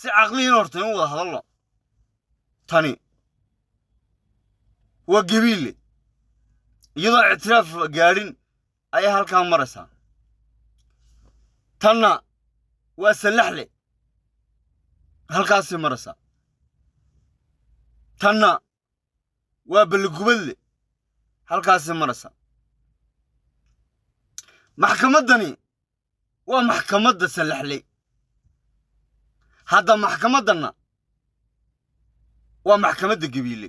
Si caqlihiin horta in wada hadalno. Tani waa Gabiille, iyadoo ictiraaf gaadhin ayaa halkaa maraysaa. Tanna waa Sallaxle, halkaasay maraysaa. Tanna waa Balligubadle, halkaasay maraysaa. Maxkamaddani waa maxkamadda Sallaxle. Hadda maxkamaddanna waa maxkamadda Gabiile.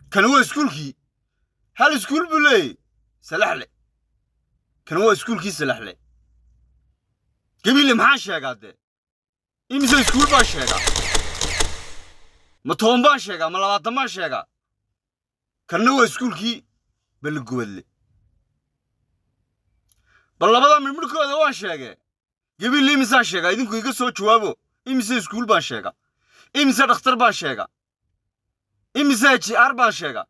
Kani waa iskuulkii, hal iskuul buu leeyahy Salaxle. Kani waa iskuulkii Salaxle. Gabiile maxaan sheegaa dee? Imise iskuul baan sheegaa? Ma 10 baan sheegaa? Ma 20 baan sheegaa? Kanna waa iskuulkii Balligubadle. Bal labada midhmidhkooda waan sheegee, Gabiille imisaan sheegaa? Idinku iga soo jawaabo. Imise iskuul baan sheegaa? Imise dhakhtar baan sheegaa? Imise HR baan sheegaa?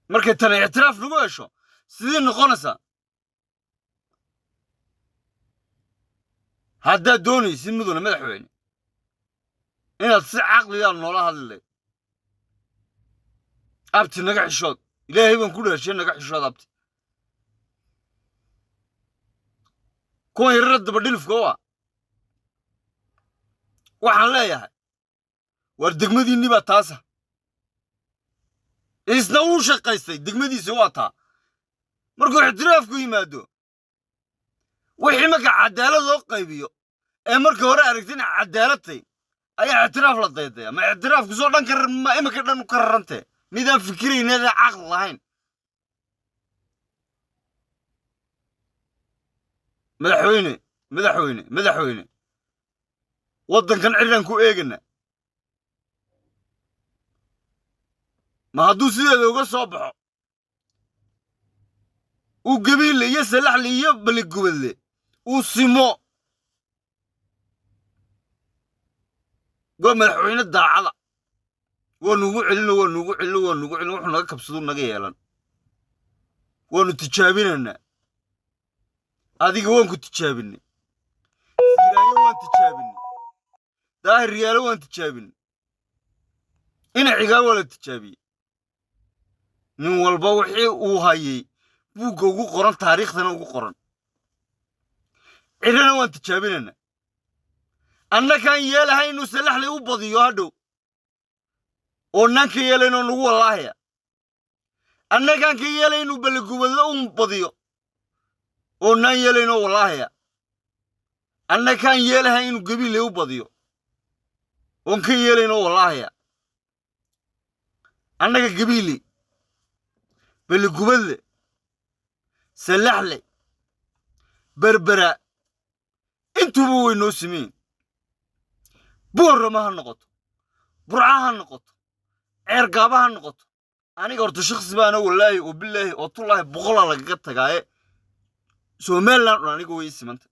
Markay tani ictiraaf lagu hesho, sidii noqonaysaa? Haddaad doonaysid, mudane madaxweyne, inaad si caqligaa noola hadli, abti naga xishood. Ilaahay baan ku dhaashay, naga xishood abti. Kuwan yarara dabadhilifka u ah waxaan leeyahay, waar degmadiinnii baa taasa. Isna wuu shaqaystay, degmadiisi waa taa. Markuu ictiraafku yimaado, wixii marka cadaalad loo qaybiyo ee marka hore aragtin cadaaladtay ayaa ictiraaf la daydaya. Ma ictiraafku soo dhan ka ma imika dhan ka rarantee? Midaan fikirayneeda caqli lahayn. Madaxweyne, madaxweyne, madaxweyne, waddankan ciraan ku eegana. Ma hadduu sideeda uga soo baxo, uu Gabiille iyo Salaxle iyo Baligubadle uu simo, waa madaxweyne daacada. Waa nugu celino, waa nugu celino, waa nugu celino. Wuxuu naga kabsaduu naga yeelan. Waanu tijaabinaynaa. Adiga waan ku tijaabinay, Siiraayo waan tijaabinay, Daahir Riyaalo waan tijaabinay, Inacigaa waa la tijaabiyey. Nin walba wixii uu hayay buugga ugu qoran, taariikhdana ugu qoran. Cirana waan tijaabinaynaa. Annakaan yeelahay inuu Salaxley u badiyo hadhow oo naan ka yeelaynoo nagu wallaahaya. Annagaan ka yeelay inuu Balligubadle u badiyo oo naan yeelaynoo wallaahaya. Annakaan yeelahay inuu Gabiille u badiyo oon ka yeelaynoo wallaahaya. Annaga Gabiille, Balligubadle, Salaxle, Berbera intuuba way noo sameeyin. Boorama ha noqoto, Burca ha noqoto, Ceergaaba ha noqoto. Aniga horta shakhsi baana, wallaahi oo bilaahi oo tullaahi, boqolaa lagaga tagaaye. Somaliland un aniga way simanta.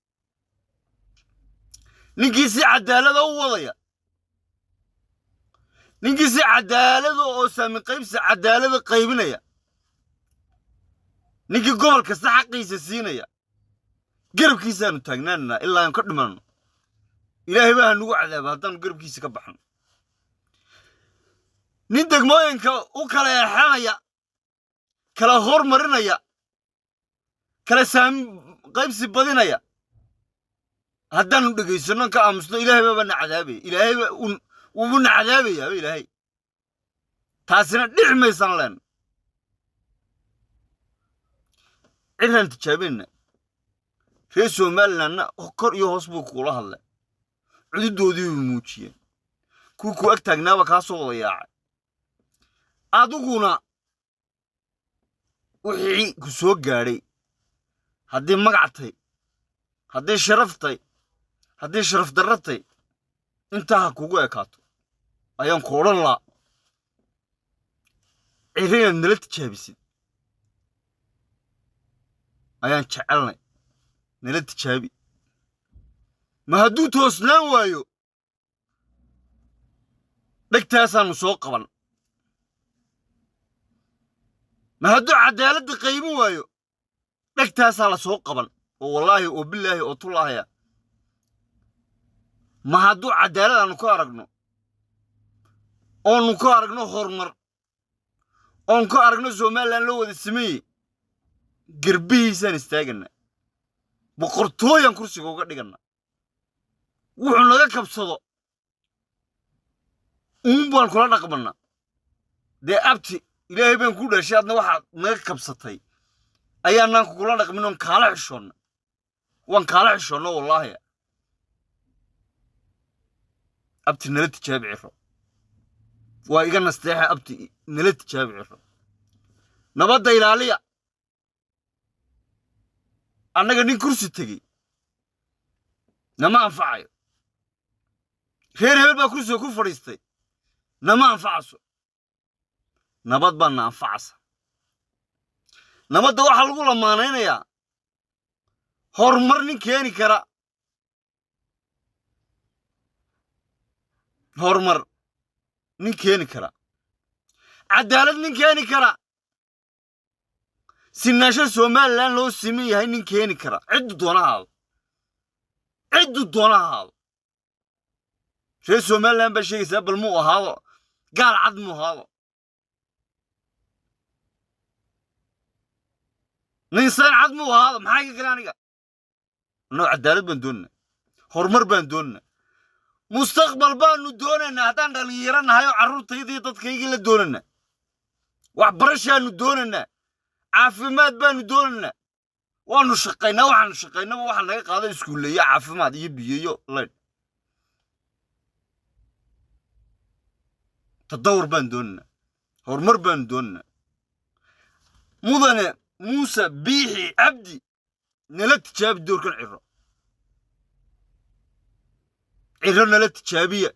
Ninkii si cadaalada u wadaya, ninkii si cadaalada oo saami qaybsi cadaalada qaybinaya, ninkii gobol kasta xaqiisa siinaya, garabkiisaanu taagnaananaa ilaa aan ka dhimanno. Ilaahay baa ha nagu cadaaba haddaanu garabkiisa ka baxno. Nin degmooyinka u kala eexanaya, kala hormarinaya, kala saami qaybsi badinaya, haddaanu dhegaysanno ka aamusno, Ilaahay baaba na cadaabaya. Ilaahay ba wuubu na cadaabayaaba Ilaahay. Taasina dhici maysaan leen. Ciraan tijaabinna. Reer Somalilandna kor iyo hoos buu kuula hadlay, cududoodii buu muujiyeen. Kuwii ku ag taagnaaba kaa soo wada yaacay. Adiguna wixii ku soo gaadhay, haddii magactay, haddii sharaftay, haddii sharaf darratay, intaa ha kugu ekaato ayaan ku odhan laa. Cirri inaad nala tijaabisid ayaan jecelnay. Nala tijaabi. Ma hadduu toosnaan waayo, dhegtaasaannu soo qaban. Ma hadduu cadaaladda qaymin waayo, dhegtaasaa la soo qaban oo wallaahi oo bilaahi oo tullaahaya. Ma hadduu cadaalad aanu ku aragno, oonu ku aragno horumar, oon ku aragno Somaliland loo wada sameeyey, garbihiisaan istaagana, boqortooyan kursiga uga dhigana. Wuxuu naga kabsado uun baan kula dhaqmanaa. Dee abti, Ilaahay baan ku dhashay, adna waxaad naga kabsatay ayaanaan kugula dhaqmin oon kaala xishoonna. Waan kaala xishoonna wallaahi. Abti, nala tijaabi Ciro. Waa iga nasteexa, abti, nala tijaabi Ciro. Nabadda ilaaliya. Annaga nin kursi tegey nama anfacayo. Reer hebel baa kursiga ku fadhiistay, nama anfacaso. Nabad baa na anfacasa. Nabadda waxaa lagu lamaanaynayaa horumar nin keeni kara, horumar nin keeni kara, cadaalad nin keeni kara, sinaansho Somaliland loo siman yahay nin keeni kara, ciddu doona ahaado, ciddu doona ahaado. Reer Somaliland baa sheegaysaa, bal muu ahaado gaal cad, muu ahaado nin seen cad, muu ahaado, maxaa iga gala aniga? Annagu cadaalad baan doonanaa, horumar baan doonanaa, mustaqbal baanu doonaynaa. Haddaan dhallinyaro nahay oo carruurtaydii dadkaygii la doonanaa, waxbarashaanu doonaynaa, caafimaad baanu doonaynaa. Waanu shaqaynaa, waxaanu shaqaynaba waxaa naga qaada iskuulleeyo, caafimaad iyo biyo iyo laydh. Tadawur baan doonaynaa, horumar baanu doonaynaa. Mudane Muuse Biixi Cabdi, nala tijaabi doorkan Ciro. Ciro nala tijaabiya.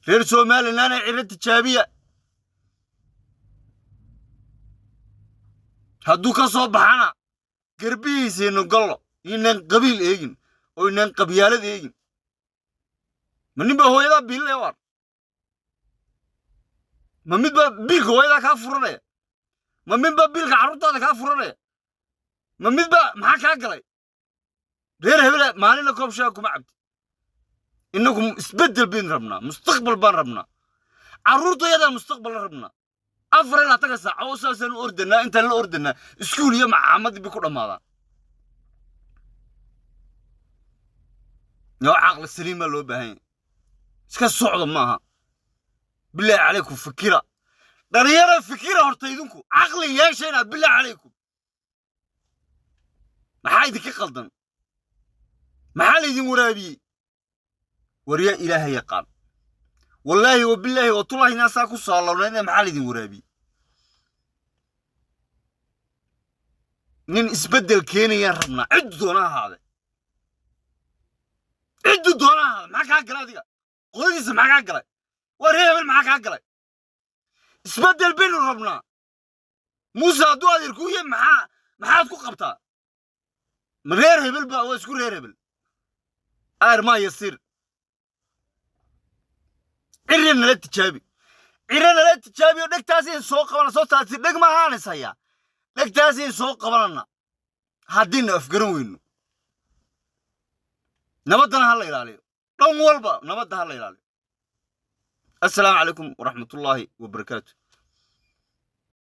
Reer Somalilandna Ciro tijaabiya. Hadduu ka soo baxana garbihiisaynu gallo, inaan qabiil eegin oo inaan qabyaalad eegin. Ma nin baa hooyadaa biilaya waar? Ma mid baa biilka hooyadaa kaa furanaya? Ma mid baa biilka carruurtaada kaa furanaya? Ma mid baa maxaa kaa galay reer hebela? Maalina koob shaa kuma cabdi. Innagu isbeddel baynu rabnaa, mustaqbal baan rabnaa, carruurtayadaan mustaqbal la rabnaa. 24-ka saac oo saasaan u ordanaa, intaan la ordanaa iskuul iyo macaamadii bay ku dhammaadaan. Noo caqli saliim baa loo baahan yahay, iska socda maaha. Bilaahi calaykum, fikira dhalinyaro, fikira horta idinku caqli yeesha inaad. Bilaahi calaykum, maxaa idinka qaldan? Maxaa laydin waraabiyey? Waryaa Ilaahay yaqaan, wallaahi wabilaahi watullahi inaasaa ku saalownayd. Maxaa laydin waraabiyey? Nin isbeddel keenayaan rabnaa, ciddu doona ahaade, ciddu doona ahaade. Maxaa kaa galay adiga qoladiisa? Maxaa kaa galay? Waa reer hebel, maxaa kaa galay? Isbeddel baynu rabnaa. Muuse hadduu adeer kuu yahay, maxaad ku qabtaa? Ma reer hebel baa? Waa isku reer hebel. Aar maa yasiir. Cirre nala tijaabi, cirre nala tijaabi oo dhegtaasiin soo qabana. Soo taasi dheg maahaan is hayaa, dhegtaasiin soo qabanana haddiinu afgaran weyno. Nabaddana ha la ilaaliyo, dhan walba nabadda ha la ilaaliyo. Assalaamu calaykum waraxmatullaahi wabarakaatu.